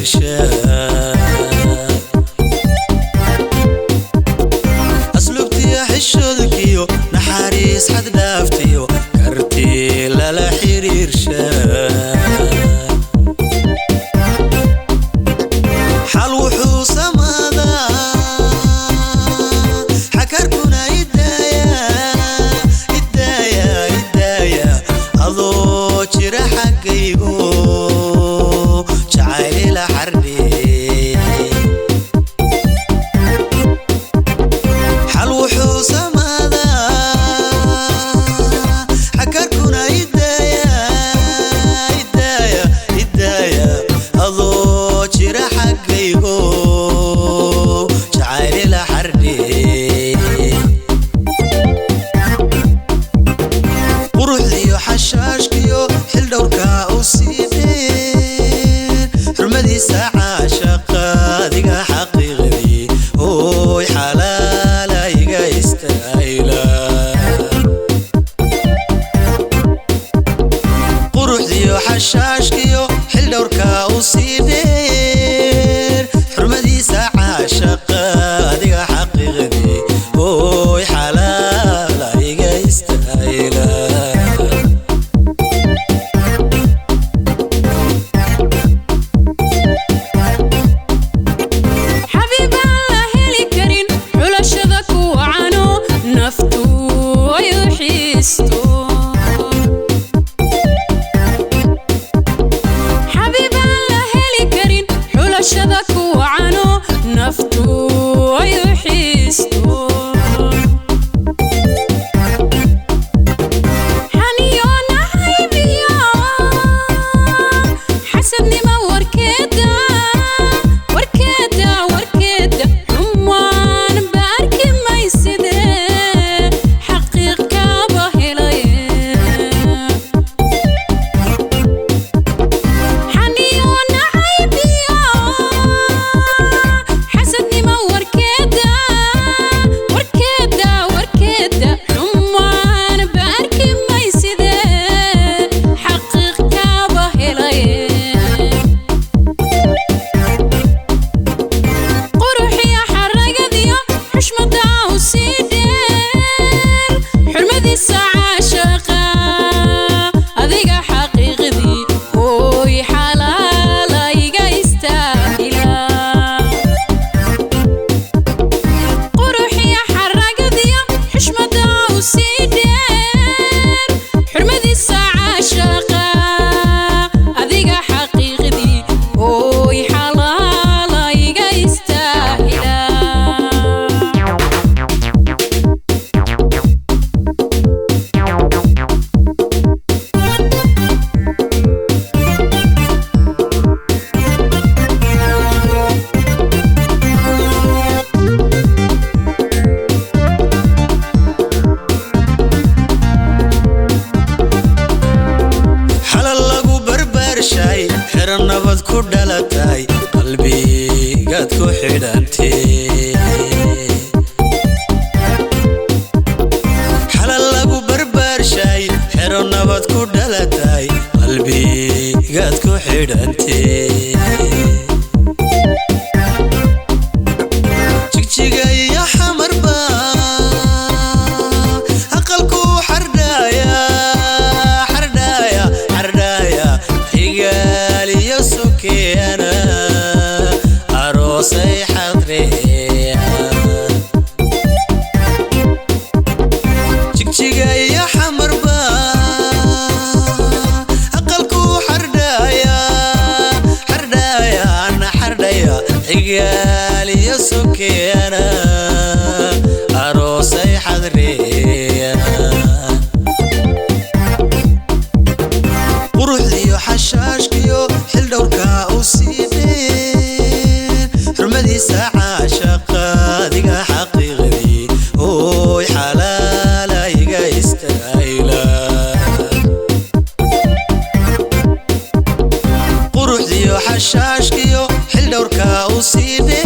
Xiriirsha asluubtiyo xishoodkiyo naxariis xad dhaaftiyo karti lala xiriirsha. Xal wuxuu samaadaa xakarkuna idaaya idaaya idaaya adoo jira xaggaygo jacaylila xardhe. Xal wuxuu samaadaa xakarkuna idaaya idaaya idaaya adoo jira xaggaygo jacaylila xardhe. Quruxdiyo xashaashkiyo xildhowrka u sii dheer xurmadiisa caashaqa adiga xaqiiqdii hooy xalaala iga istaayla. Quruxdiyo xashaashkiyo xildhowrka u sii dheer xurmadiisa caashaqa adiga xaqiiqdii hooy xalaala iga istaayla. Xabiib aan la heli karin xulashada ku wacano naftu ay u xiisto. Xabiib aan la heli karin xulashada ku wacano naftu ay u xiisto. Xaniyo nahaybiyo xasadnimo warkeeda warkeeda warkeeda xumaan ba arki mayside xaqiiq kaaba helay. Xaniyo nacaybiyo xasadnimo warkeeda warkeeda warkeeda xumaan ba arki mayside xaqiiq kaaba helay. Quruxiyo xaragadiyo xushmada u sii dheer xurmadiisa caashaqa adiga xaqiiqdii hooy xalaala iga istaahila. Quruxiyo xaragadiyo xushmada u sii dheer xurmadiisa caashaqa adiga xaqiiqdii hooy xalaala iga istaahila. Xalal lagu barbaarshay xero nabad ku dhalatay qalbigaad ku xidhantee. Xalal lagu barbaarshay xero nabad ku dhalatay qalbigaad ku xidhantee. Jigjiga iyo xamarba aqalku xardhaaya xardhaaya xardhaaya xigaal iyo sokeeyana aroosay xadreeya. Jigjiga iyo xamarba aqalku xardhaaya xardhaaya ana xardhaya xigaal iyo sokeeyana aroosay xadreeya. Quruxdiyo xashaashkiyo xildhowrka u sii dheer xurmadiisa caashaqa adiga xaqiiqdii hooy xalaala iga istaayla. Quruxdiyo xashaashkiyo xildhowrka u sii dheer.